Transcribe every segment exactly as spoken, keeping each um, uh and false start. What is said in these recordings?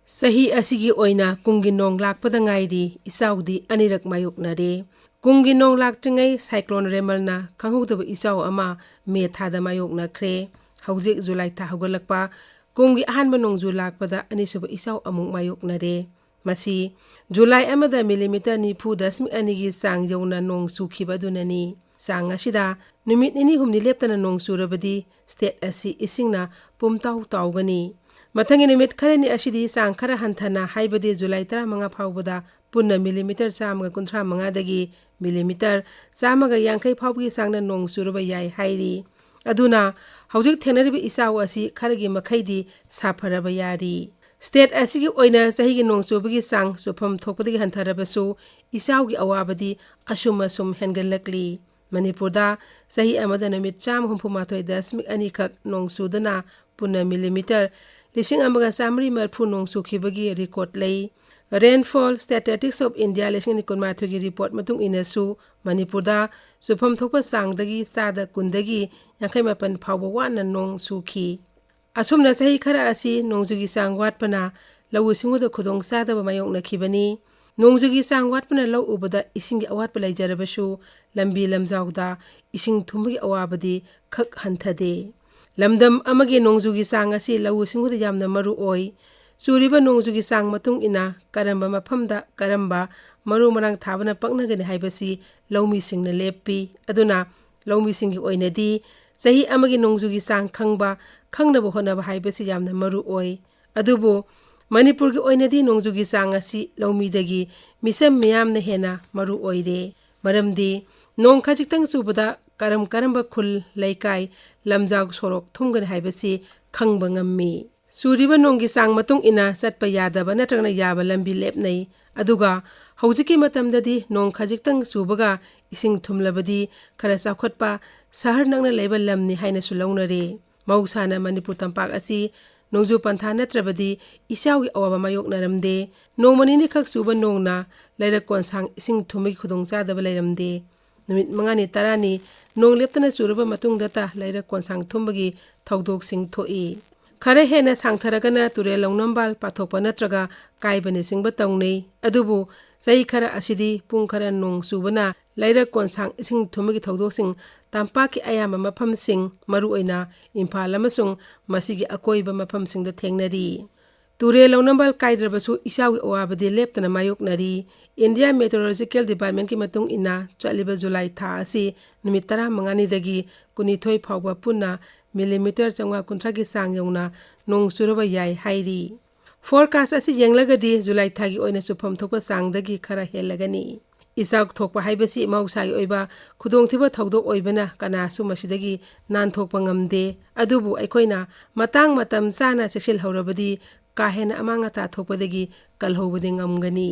ꯆꯍꯤ ꯑꯁꯤꯒꯤ ꯑꯣꯏꯅ ꯀꯨꯝꯒꯤ ꯅꯣꯡ ꯂꯥꯛꯄꯗ ꯉꯥꯏꯔꯤ, ꯏꯆꯥꯎꯗꯤ ꯑꯅꯤꯔꯛ ꯃꯥꯌꯣꯛꯅꯔꯦ꯫ ꯀꯨꯝꯒꯤ ꯅꯣꯡ ꯂꯥꯛꯇ꯭ꯔꯤꯉꯩ ꯁꯥꯏꯀ꯭ꯂꯣꯟ ꯔꯦꯃꯜꯅ ꯈꯪꯍꯧꯗꯕ ꯏꯆꯥꯎ ꯑꯃ ꯃꯦ ꯊꯥꯗ ꯃꯥꯌꯣꯛꯅꯈ꯭ꯔꯦ꯫ ꯍꯧꯖꯤꯛ ꯖꯨꯂꯥꯏ ꯊꯥ ꯍꯧꯒꯠꯂꯛꯄ, ꯀꯨꯝꯒꯤ ꯑꯍꯥꯟꯕ ꯅꯣꯡꯖꯨ ꯂꯥꯛꯄꯗ ꯑꯅꯤꯁꯨꯕ ꯏꯆꯥꯎ ꯑꯃꯨꯛ ꯃꯥꯌꯣꯛꯅꯔꯦ꯫ ꯃꯁꯤ ꯖꯨꯂꯥꯏ ꯑꯃꯗ ꯃꯤꯂꯤꯃꯤꯇꯔ ꯅꯤꯐꯨ ꯗꯁꯃꯤꯛ ꯑꯅꯤꯒꯤ ꯆꯥꯡ ꯌꯧꯅ ꯅꯣꯡ ꯆꯨꯈꯤꯕ ꯑꯗꯨꯅꯅꯤ꯫ ꯆꯥꯡ ꯑꯁꯤꯗ ꯅꯨꯃꯤꯠ ꯅꯤꯅꯤ ꯍꯨꯝꯅꯤ ꯂꯦꯞꯇꯅ ꯅꯣꯡ ꯆꯨꯔꯕꯗꯤ ꯁ꯭ꯇꯦꯠ ꯑꯁꯤ ꯏꯁꯤꯡꯅ ꯄꯨꯝꯇꯥꯎ ꯇꯥꯎꯒꯅꯤ꯫ ꯃꯊꯪꯒꯤ ꯅꯨꯃꯤꯠ ꯈꯔꯅꯤ ꯑꯁꯤꯗꯤ ꯆꯥꯡ ꯈꯔ ꯍꯟꯊꯅ, ꯍꯥꯏꯕꯗꯤ ꯖꯨꯂꯥꯏ ꯇꯔꯥꯃꯉꯥ ꯐꯥꯎꯕꯗ ꯄꯨꯟꯅ ꯃꯤꯂꯤꯃꯤꯇꯔ ꯆꯥꯝꯃꯒ ꯀꯨꯟꯊ꯭ꯔꯥ ꯃꯉꯥꯗꯒꯤ ꯃꯤꯂꯤꯃꯤꯇꯔ ꯆꯥꯝꯃꯒ ꯌꯥꯡꯈꯩ ꯐꯥꯎꯕꯒꯤ ꯆꯥꯡꯗ ꯅꯣꯡ ꯆꯨꯔꯕ ꯌꯥꯏ ꯍꯥꯏꯔꯤ꯫ ꯑꯗꯨꯅ ꯍꯧꯖꯤꯛ ꯊꯦꯡꯅꯔꯤꯕ ꯏꯆꯥꯎ ꯑꯁꯤ ꯈꯔꯒꯤ ꯃꯈꯩꯗꯤ ꯁꯥꯐꯔꯕ ꯌꯥꯔꯤ꯫ ꯁ꯭ꯇꯦꯠ ꯑꯁꯤꯒꯤ ꯑꯣꯏꯅ ꯆꯍꯤꯒꯤ ꯅꯣꯡ ꯆꯨꯕꯒꯤ ꯆꯥꯡ ꯆꯨꯐꯝ ꯊꯣꯛꯄꯗꯒꯤ ꯍꯟꯊꯔꯕꯁꯨ, ꯏꯆꯥꯎꯒꯤ ꯑꯋꯥꯕꯗꯤ ꯑꯁꯨꯝ ꯑꯁꯨꯝ ꯍꯦꯟꯒꯠꯂꯛꯂꯤ꯫ ꯃꯅꯤꯄꯨꯔꯗ ꯆꯍꯤ ꯑꯃꯗ ꯅꯨꯃꯤꯠ ꯆꯥꯝꯃ ꯍꯨꯝꯐꯨ ꯃꯥꯊꯣꯏ ꯗꯁꯃꯤꯛ ꯑꯅꯤꯈꯛ ꯅꯣꯡ ꯆꯨꯗꯨꯅ ꯄꯨꯟꯅ ꯃꯤꯂꯤꯃꯤꯇꯔ ꯂꯤꯁꯤꯡ ꯑꯃꯒ ꯆꯥꯃꯔꯤ ꯃꯔꯤꯐꯨ ꯅꯣꯡ ꯆꯨꯈꯤꯕꯒꯤ ꯔꯦꯀꯣꯔꯗ ꯂꯩ꯫ Rainfall Statistics of India ꯂꯤꯁꯤꯡ ꯑꯅꯤ ꯀꯨꯟꯃꯥꯊꯣꯏꯒꯤ ꯔꯤꯄꯣꯔꯠ ꯃꯇꯨꯡ ꯏꯟꯅꯁꯨ, ꯃꯅꯤꯄꯨꯔꯗ ꯆꯨꯐꯝ ꯊꯣꯛꯄ ꯆꯥꯡꯗꯒꯤ ꯆꯥꯗ ꯀꯨꯟꯗꯒꯤ ꯌꯥꯡꯈꯩ ꯃꯥꯄꯟ ꯐꯥꯎꯕ ꯋꯥꯠꯅ ꯅꯣꯡ ꯆꯨꯈꯤ꯫ ꯑꯁꯨꯝꯅ ꯆꯍꯤ ꯈꯔ ꯑꯁꯤ ꯅꯣꯡꯖꯨꯒꯤ ꯆꯥꯡ ꯋꯥꯠꯄꯅ ꯂꯧꯎ ꯁꯤꯡꯎꯗ ꯈꯨꯗꯣꯡꯆꯥꯗꯕ ꯃꯥꯌꯣꯛꯅꯈꯤꯕꯅꯤ꯫ ꯅꯣꯡꯖꯨꯒꯤ ꯆꯥꯡ ꯋꯥꯠꯄꯅ ꯂꯧ ꯎꯕꯗ ꯏꯁꯤꯡꯒꯤ ꯑꯋꯥꯠꯄ ꯂꯩꯖꯔꯕꯁꯨ, ꯂꯝꯕꯤ ꯂꯝꯖꯥꯎꯗ ꯏꯁꯤꯡ ꯊꯨꯝꯕꯒꯤ ꯑꯋꯥꯕꯗꯤ ꯈꯛ ꯍꯟꯊꯗꯦ꯫ ꯂꯝꯗꯝ ꯑꯃꯒꯤ ꯅꯣꯡꯖꯨꯒꯤ ꯆꯥꯡ ꯑꯁꯤ ꯂꯧꯎ ꯁꯤꯡꯎꯗ ꯌꯥꯝꯅ ꯃꯔꯨ ꯑꯣꯏ꯫ ꯆꯨꯔꯤꯕ ꯅꯣꯡꯖꯨꯒꯤ ꯆꯥꯡ ꯃꯇꯨꯡ ꯏꯟꯅ ꯀꯔꯝꯕ ꯃꯐꯝꯗ ꯀꯔꯝꯕ ꯃꯔꯨ ꯃꯔꯥꯡ ꯊꯥꯕꯅ ꯄꯛꯅꯒꯅꯤ ꯍꯥꯏꯕꯁꯤ ꯂꯧꯃꯤꯁꯤꯡꯅ ꯂꯦꯞꯄꯤ꯫ ꯑꯗꯨꯅ ꯂꯧꯃꯤꯁꯤꯡꯒꯤ ꯑꯣꯏꯅꯗꯤ ꯆꯍꯤ ꯑꯃꯒꯤ ꯅꯣꯡꯖꯨꯒꯤ ꯆꯥꯡ ꯈꯪꯕ, ꯈꯪꯅꯕ ꯍꯣꯠꯅꯕ ꯍꯥꯏꯕꯁꯤ ꯌꯥꯝꯅ ꯃꯔꯨ ꯑꯣꯏ꯫ ꯑꯗꯨꯕꯨ ꯃꯅꯤꯄꯨꯔꯒꯤ ꯑꯣꯏꯅꯗꯤ ꯅꯣꯡꯖꯨꯒꯤ ꯆꯥꯡ ꯑꯁꯤ ꯂꯧꯃꯤꯗꯒꯤ ꯃꯤꯆꯝ ꯃꯤꯌꯥꯝꯅ ꯍꯦꯟꯅ ꯃꯔꯨ ꯑꯣꯏꯔꯦ꯫ ꯃꯔꯝꯗꯤ ꯅꯣꯡ ꯈꯖꯤꯛꯇꯪ ꯆꯨꯕꯗ ꯀꯔꯝ ꯀꯔꯝꯕ ꯈꯨꯜ, ꯂꯩꯀꯥꯏ, ꯂꯝꯖꯥꯎ ꯁꯣꯔꯣꯛ ꯊꯨꯝꯒꯅꯤ ꯍꯥꯏꯕꯁꯤ ꯈꯪꯕ ꯉꯝꯃꯤ꯫ ꯆꯨꯔꯤꯕ ꯅꯣꯡꯒꯤ ꯆꯥꯡ ꯃꯇꯨꯡ ꯏꯟꯅ ꯆꯠꯄ ꯌꯥꯗꯕ ꯅꯠꯇ꯭ꯔꯒꯅ ꯌꯥꯕ ꯂꯝꯕꯤ ꯂꯦꯞꯅꯩ꯫ ꯑꯗꯨꯒ ꯍꯧꯖꯤꯛꯀꯤ ꯃꯇꯝꯗꯗꯤ ꯅꯣꯡ ꯈꯖꯤꯛꯇꯪ ꯆꯨꯕꯒ ꯏꯁꯤꯡ ꯊꯨꯝꯂꯕꯗꯤ ꯈꯔ ꯆꯥꯎꯈꯠꯄ ꯁꯍꯔ ꯅꯛꯅ ꯂꯩꯕ ꯂꯝꯅꯤ ꯍꯥꯏꯅꯁꯨ ꯂꯧꯅꯔꯦ꯫ ꯃꯍꯧꯁꯥꯅ ꯃꯅꯤꯄꯨꯔ ꯇꯝꯄꯥꯛ ꯑꯁꯤ ꯅꯣꯡꯖꯨ ꯄꯟꯊꯥ ꯅꯠꯇ꯭ꯔꯕꯗꯤ ꯏꯆꯥꯎꯒꯤ ꯑꯋꯥꯕ ꯃꯥꯌꯣꯛꯅꯔꯝꯗꯦ꯫ ꯅꯣꯡꯃ ꯅꯤꯅꯤꯈꯛ ꯆꯨꯕ ꯅꯣꯡꯅ ꯂꯩꯔꯛ ꯀꯣꯟꯁꯥꯡ ꯏꯁꯤꯡ ꯊꯨꯝꯕꯒꯤ ꯈꯨꯗꯣꯡꯆꯥꯗꯕ ꯂꯩꯔꯝꯗꯦ꯫ ꯅꯨꯃꯤꯠ ꯃꯉꯥꯅꯤ ꯇꯔꯥꯅꯤ ꯅꯣꯡ ꯂꯦꯞꯇꯅ ꯆꯨꯔꯕ ꯃꯇꯨꯡꯗꯇ ꯂꯩꯔꯛ ꯀꯣꯟꯁꯥꯡ ꯊꯨꯝꯕꯒꯤ ꯊꯧꯗꯣꯛꯁꯤꯡ ꯊꯣꯛꯏ꯫ ꯈꯔ ꯍꯦꯟꯅ ꯁꯥꯡꯊꯔꯒꯅ ꯇꯨꯔꯦꯜ ꯂꯧꯅꯝꯕꯥꯜ ꯄꯥꯊꯣꯛꯄ ꯅꯠꯇ꯭ꯔꯒ ꯀꯥꯏꯕꯅꯆꯤꯡꯕ ꯇꯧꯅꯩ꯫ ꯑꯗꯨꯕꯨ ꯆꯍꯤ ꯈꯔ ꯑꯁꯤꯗꯤ ꯄꯨꯡ ꯈꯔ ꯅꯣꯡ ꯆꯨꯕꯅ ꯂꯩꯔꯛ ꯀꯣꯟꯁꯥꯡ ꯏꯁꯤꯡ ꯊꯨꯝꯕꯒꯤ ꯊꯧꯗꯣꯛꯁꯤꯡ ꯇꯝꯄꯥꯛꯀꯤ ꯑꯌꯥꯝꯕ ꯃꯐꯝꯁꯤꯡ, ꯃꯔꯨꯑꯣꯏꯅ ꯏꯝꯐꯥꯜ ꯑꯃꯁꯨꯡ ꯃꯁꯤꯒꯤ ꯑꯀꯣꯏꯕ ꯃꯐꯝꯁꯤꯡꯗ ꯊꯦꯡꯅꯔꯤ꯫ ꯇꯨꯔꯦꯜ ꯂꯧꯅꯝꯕꯥꯜ ꯀꯥꯏꯗ꯭ꯔꯕꯁꯨ ꯏꯆꯥꯎꯒꯤ ꯑꯋꯥꯕꯗꯤ ꯂꯦꯞꯇꯅ ꯃꯥꯌꯣꯛꯅꯔꯤ꯫ ꯏꯟꯗꯤꯌꯥ ꯃꯦꯇꯤꯑꯣꯔꯣꯂꯣꯖꯤꯀꯦꯜ ꯗꯤꯄꯥꯔꯠꯃꯦꯟꯠꯀꯤ ꯃꯇꯨꯡ ꯏꯟꯅ, ꯆꯠꯂꯤꯕ ꯖꯨꯂꯥꯏ ꯊꯥ ꯑꯁꯤ ꯅꯨꯃꯤꯠ ꯇꯔꯥꯃꯉꯥꯅꯤꯗꯒꯤ ꯀꯨꯟꯅꯤꯊꯣꯏ ꯐꯥꯎꯕ ꯄꯨꯟꯅ ꯃꯤꯂꯤꯃꯤꯇꯔ ꯆꯥꯝꯃꯉꯥ ꯀꯨꯟꯊ꯭ꯔꯥꯒꯤ ꯆꯥꯡ ꯌꯧꯅ ꯅꯣꯡ ꯆꯨꯔꯕ ꯌꯥꯏ ꯍꯥꯏꯔꯤ꯫ ꯐꯣꯔꯀꯥꯁ ꯑꯁꯤ ꯌꯦꯡꯂꯒꯗꯤ ꯖꯨꯂꯥꯏ ꯊꯥꯒꯤ ꯑꯣꯏꯅ ꯆꯨꯐꯝ ꯊꯣꯛꯄ ꯆꯥꯡꯗꯒꯤ ꯈꯔ ꯍꯦꯜꯂꯒꯅꯤ꯫ ꯏꯆꯥꯎ ꯊꯣꯛꯄ ꯍꯥꯏꯕꯁꯤ ꯃꯍꯧꯁꯥꯒꯤ ꯑꯣꯏꯕ ꯈꯨꯗꯣꯡꯊꯤꯕ ꯊꯧꯗꯣꯛ ꯑꯣꯏꯕꯅ ꯀꯅꯥꯁꯨ ꯃꯁꯤꯗꯒꯤ ꯅꯥꯟꯊꯣꯛꯄ ꯉꯝꯗꯦ꯫ ꯑꯗꯨꯕꯨ ꯑꯩꯈꯣꯏꯅ ꯃꯇꯥꯡ ꯃꯇꯝ ꯆꯥꯅ ꯆꯦꯛꯁꯤꯜꯍꯧꯔꯕꯗꯤ ꯀꯥ ꯍꯦꯟꯅ ꯑꯃꯥꯡ ꯑꯇꯥ ꯊꯣꯛꯄꯗꯒꯤ ꯀꯜꯍꯧꯕꯗꯤ ꯉꯝꯒꯅꯤ꯫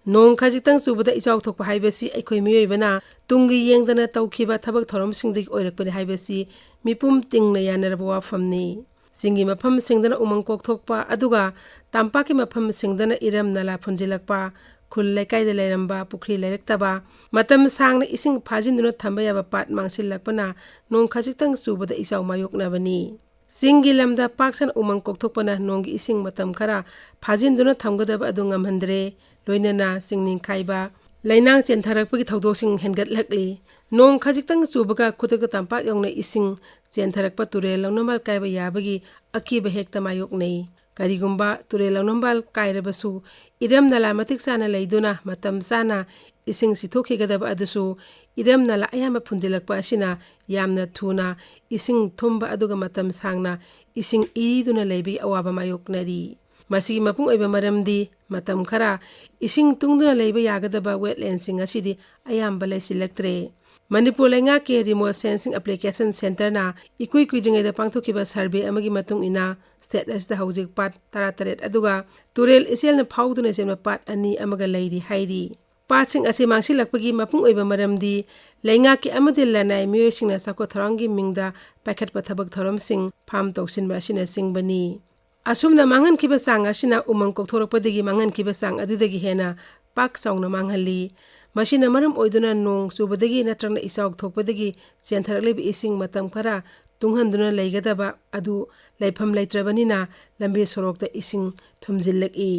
ꯅꯣꯡ ꯈꯖꯤꯛꯇꯪ ꯆꯨꯕꯗ ꯏꯆꯥꯎ ꯊꯣꯛꯄ ꯍꯥꯏꯕꯁꯤ ꯑꯩꯈꯣꯏ ꯃꯤꯑꯣꯏꯕꯅ ꯇꯨꯡꯒꯤ ꯌꯦꯡꯗꯅ ꯇꯧꯈꯤꯕ ꯊꯕꯛ ꯊꯧꯔꯝꯁꯤꯡꯗꯒꯤ ꯑꯣꯏꯔꯛꯄꯅꯤ ꯍꯥꯏꯕꯁꯤ ꯃꯤꯄꯨꯝ ꯇꯤꯡꯅ ꯌꯥꯅꯔꯕ ꯋꯥꯐꯝꯅꯤ꯫ ꯆꯤꯡꯒꯤ ꯃꯐꯝꯁꯤꯡꯗꯅ ꯎꯃꯪ ꯀꯣꯛꯊꯣꯛꯄ, ꯑꯗꯨꯒ ꯇꯝꯄꯥꯛꯀꯤ ꯃꯐꯝꯁꯤꯡꯗꯅ ꯏꯔꯝ ꯅꯂꯥ ꯐꯨꯟꯖꯤꯜꯂꯛꯄ, ꯈꯨꯜ ꯂꯩꯀꯥꯏꯗ ꯂꯩꯔꯝꯕ ꯄꯨꯈ꯭ꯔꯤ ꯂꯩꯔꯛꯇꯕ, ꯃꯇꯝ ꯁꯥꯡꯅ ꯏꯁꯤꯡ ꯐꯥꯖꯤꯟꯗꯨꯅ ꯊꯝꯕ ꯌꯥꯕ ꯄꯥꯠ ꯃꯥꯡꯁꯤꯜꯂꯛꯄꯅ ꯅꯣꯡ ꯈꯖꯤꯛꯇꯪ ꯆꯨꯕꯗ ꯏꯆꯥꯎ ꯃꯥꯌꯣꯛꯅꯕꯅꯤ꯫ ꯆꯤꯡꯒꯤ ꯂꯝꯗ ꯄꯥꯛ ꯁꯟꯅ ꯎꯃꯪ ꯀꯣꯛꯊꯣꯛꯄꯅ ꯅꯣꯡꯒꯤ ꯏꯁꯤꯡ ꯃꯇꯝ ꯈꯔ ꯐꯥꯖꯤꯟꯗꯨꯅ ꯊꯝꯒꯗꯕ ꯑꯗꯨ ꯉꯝꯍꯟꯗ꯭ꯔꯦ꯫ ꯂꯣꯏꯅꯅ ꯆꯤꯡ ꯅꯤꯡꯈꯥꯏꯕ, ꯂꯩꯅꯥꯡ ꯆꯦꯟꯊꯔꯛꯄꯒꯤ ꯊꯧꯗꯣꯛꯁꯤꯡ ꯍꯦꯟꯒꯠꯂꯛꯂꯤ꯫ ꯅꯣꯡ ꯈꯖꯤꯛꯇꯪ ꯆꯨꯕꯒ ꯈꯨꯗꯛꯇ ꯇꯝꯄꯥꯛ ꯌꯧꯅ ꯏꯁꯤꯡ ꯆꯦꯟꯊꯔꯛꯄ, ꯇꯨꯔꯦꯜ ꯂꯧꯅꯃꯜ ꯀꯥꯏꯕ ꯌꯥꯕꯒꯤ ꯑꯀꯤꯕ ꯍꯦꯛꯇ ꯃꯥꯌꯣꯛꯅꯩ꯫ ꯀꯔꯤꯒꯨꯝꯕ ꯇꯨꯔꯦꯜ ꯂꯧꯅꯝꯕꯥꯜ ꯀꯥꯏꯔꯕꯁꯨ, ꯏꯔꯝ ꯅꯂꯥ ꯃꯇꯤꯛ ꯆꯥꯅ ꯂꯩꯗꯨꯅ ꯃꯇꯝ ꯆꯥꯅ ꯏꯁꯤꯡ ꯆꯤꯊꯣꯛꯈꯤꯒꯗꯕ ꯑꯗꯨꯁꯨ, ꯏꯔꯝ ꯅꯂꯥ ꯑꯌꯥꯝꯕ ꯐꯨꯟꯖꯤꯜꯂꯛꯄ ꯑꯁꯤꯅ ꯌꯥꯝꯅ ꯊꯨꯅ ꯏꯁꯤꯡ ꯊꯨꯝꯕ, ꯑꯗꯨꯒ ꯃꯇꯝ ꯁꯥꯡꯅ ꯏꯁꯤꯡ ꯏꯗꯨꯅ ꯂꯩꯕꯒꯤ ꯑꯋꯥꯕ ꯃꯥꯌꯣꯛꯅꯔꯤ꯫ ꯃꯁꯤꯒꯤ ꯃꯄꯨꯡ ꯑꯣꯏꯕ ꯃꯔꯝꯗꯤ, ꯃꯇꯝ ꯈꯔ ꯏꯁꯤꯡ ꯇꯨꯡꯗꯨꯅ ꯂꯩꯕ ꯌꯥꯒꯗꯕ ꯋꯦꯠꯂꯦꯟꯁꯤꯡ ꯑꯁꯤꯗꯤ ꯑꯌꯥꯝꯕ ꯂꯩꯁꯤꯜꯂꯛꯇ꯭ꯔꯦ꯫ ꯃꯅꯤꯄꯨꯔ ꯂꯩꯉꯥꯛꯀꯤ ꯔꯤꯃꯣꯠ ꯁꯦꯟꯁꯤꯡ ꯑꯦꯄ꯭ꯂꯤꯀꯦꯁꯟ ꯁꯦꯟꯇꯔꯅ ꯏꯀꯨꯏ ꯀꯨꯏꯗ꯭ꯔꯤꯉꯩꯗ ꯄꯥꯡꯊꯣꯛꯈꯤꯕ ꯁꯔꯚꯦ ꯑꯃꯒꯤ ꯃꯇꯨꯡ ꯏꯟꯅ, ꯁ꯭ꯇꯦꯠ ꯑꯁꯤꯗ ꯍꯧꯖꯤꯛ ꯄꯥꯠ ꯇꯔꯥꯇꯔꯦꯠ ꯑꯗꯨꯒ ꯇꯨꯔꯦꯜ ꯏꯆꯦꯜꯅ ꯐꯥꯎꯗꯨꯅ ꯆꯦꯟꯕ ꯄꯥꯠ ꯑꯅꯤ ꯑꯃꯒ ꯂꯩꯔꯤ ꯍꯥꯏꯔꯤ꯫ ꯄꯥꯠꯁꯤꯡ ꯑꯁꯤ ꯃꯥꯡꯁꯤꯜꯂꯛꯄꯒꯤ ꯃꯄꯨꯡ ꯑꯣꯏꯕ ꯃꯔꯝꯗꯤ, ꯂꯩꯉꯥꯛꯀꯤ ꯑꯃꯗꯤ ꯂꯅꯥꯏ ꯃꯤꯑꯣꯏꯁꯤꯡꯅ ꯆꯥꯎꯈꯠ ꯊꯧꯔꯥꯡꯒꯤ ꯃꯤꯡꯗ ꯄꯥꯏꯈꯠꯄ ꯊꯕꯛ ꯊꯧꯔꯝꯁꯤꯡ, ꯐꯥꯝ ꯇꯧꯁꯤꯟꯕ ꯑꯁꯤꯅꯆꯤꯡꯕꯅꯤ꯫ ꯑꯁꯨꯝꯅ ꯃꯥꯡꯍꯟꯈꯤꯕ ꯆꯥꯡ ꯑꯁꯤꯅ ꯎꯃꯪ ꯀꯣꯛꯊꯣꯔꯛꯄꯗꯒꯤ ꯃꯥꯡꯍꯟꯈꯤꯕ ꯆꯥꯡ ꯑꯗꯨꯗꯒꯤ ꯍꯦꯟꯅ ꯄꯥꯛ ꯆꯥꯎꯅ ꯃꯥꯡꯍꯜꯂꯤ꯫ ꯃꯁꯤꯅ ꯃꯔꯝ ꯑꯣꯏꯗꯨꯅ ꯅꯣꯡ ꯆꯨꯕꯗꯒꯤ ꯅꯠꯇ꯭ꯔꯒꯅ ꯏꯆꯥꯎ ꯊꯣꯛꯄꯗꯒꯤ ꯆꯦꯟꯊꯔꯛꯂꯤꯕ ꯏꯁꯤꯡ ꯃꯇꯝ ꯈꯔ ꯇꯨꯡꯍꯟꯗꯨꯅ ꯂꯩꯒꯗꯕ ꯑꯗꯨ ꯂꯩꯐꯝ ꯂꯩꯇ꯭ꯔꯕꯅꯤꯅ ꯂꯝꯕꯤ ꯁꯣꯔꯣꯛꯇ ꯏꯁꯤꯡ ꯊꯨꯝꯖꯤꯜꯂꯛꯏ꯫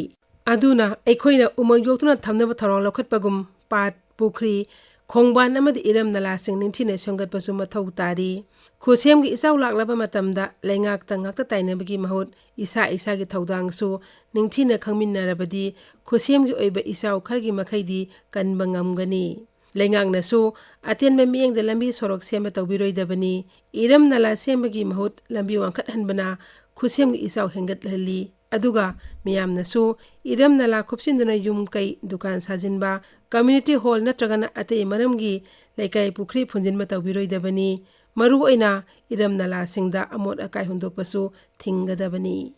ꯑꯗꯨꯅ ꯑꯩꯈꯣꯏꯅ ꯎꯃꯪ ꯌꯣꯛꯇꯨꯅ ꯊꯝꯅꯕ ꯊꯧꯔꯥꯡ ꯂꯧꯈꯠꯄꯒꯨꯝ ꯄꯥꯠ, ꯄꯨꯈ꯭ꯔꯤ, ꯈꯣꯡꯕꯥꯟ ꯑꯃꯗꯤ ꯏꯔꯝ ꯅꯂꯥꯁꯤꯡ ꯅꯤꯡꯊꯤꯅ ꯁꯦꯝꯒꯠꯄꯁꯨ ꯃꯊꯧ ꯇꯥꯔꯤ꯫ ꯈꯨꯠꯁꯦꯝꯒꯤ ꯏꯆꯥꯎ ꯂꯥꯛꯂꯕ ꯃꯇꯝꯗ ꯂꯩꯉꯥꯛꯇ ꯉꯥꯛꯇ ꯇꯥꯏꯅꯕꯒꯤ ꯃꯍꯨꯠ ꯏꯁꯥ ꯏꯁꯥꯒꯤ ꯊꯧꯗꯥꯡꯁꯨ ꯅꯤꯡꯊꯤꯅ ꯈꯪꯃꯤꯟꯅꯔꯕꯗꯤ ꯈꯨꯠꯁꯦꯝꯒꯤ ꯑꯣꯏꯕ ꯏꯆꯥꯎ ꯈꯔꯒꯤ ꯃꯈꯩꯗꯤ ꯀꯟꯕ ꯉꯝꯒꯅꯤ꯫ ꯂꯩꯉꯥꯛꯅꯁꯨ ꯑꯇꯦꯟꯕ ꯃꯤꯠꯌꯦꯡꯗ ꯂꯝꯕꯤ ꯁꯣꯔꯣꯛ ꯁꯦꯝꯕ ꯇꯧꯕꯤꯔꯣꯏꯗꯕꯅꯤ꯫ ꯏꯔꯝ ꯅꯂꯥ ꯁꯦꯝꯕꯒꯤ ꯃꯍꯨꯠ ꯂꯝꯕꯤ ꯋꯥꯡꯈꯠꯍꯟꯕꯅ ꯈꯨꯠꯁꯦꯝꯒꯤ ꯏꯆꯥꯎ ꯍꯦꯟꯒꯠꯍꯜꯂꯤ꯫ ꯑꯗꯨꯒ ꯃꯤꯌꯥꯝꯅꯁꯨ ꯏꯔꯝ ꯅꯂꯥ ꯈꯨꯞꯁꯤꯟꯗꯨꯅ ꯌꯨꯝ ꯀꯩ, ꯗꯨꯀꯥꯟ ꯁꯥꯖꯤꯟꯕ, community hall ꯅꯠꯇ꯭ꯔꯒꯅ ꯑꯇꯩ ꯃꯔꯝꯒꯤ ꯂꯩꯀꯥꯏ ꯄꯨꯈ꯭ꯔꯤ ꯐꯨꯟꯖꯤꯟꯕ ꯇꯧꯕꯤꯔꯣꯏꯗꯕꯅꯤ꯫ ꯃꯔꯨꯑꯣꯏꯅ ꯏꯔꯝ ꯅꯂꯥꯁꯤꯡꯗ ꯑꯃꯣꯠ ꯑꯀꯥꯏ ꯍꯨꯟꯗꯣꯛꯄꯁꯨ ꯊꯤꯡꯒꯗꯕꯅꯤ꯫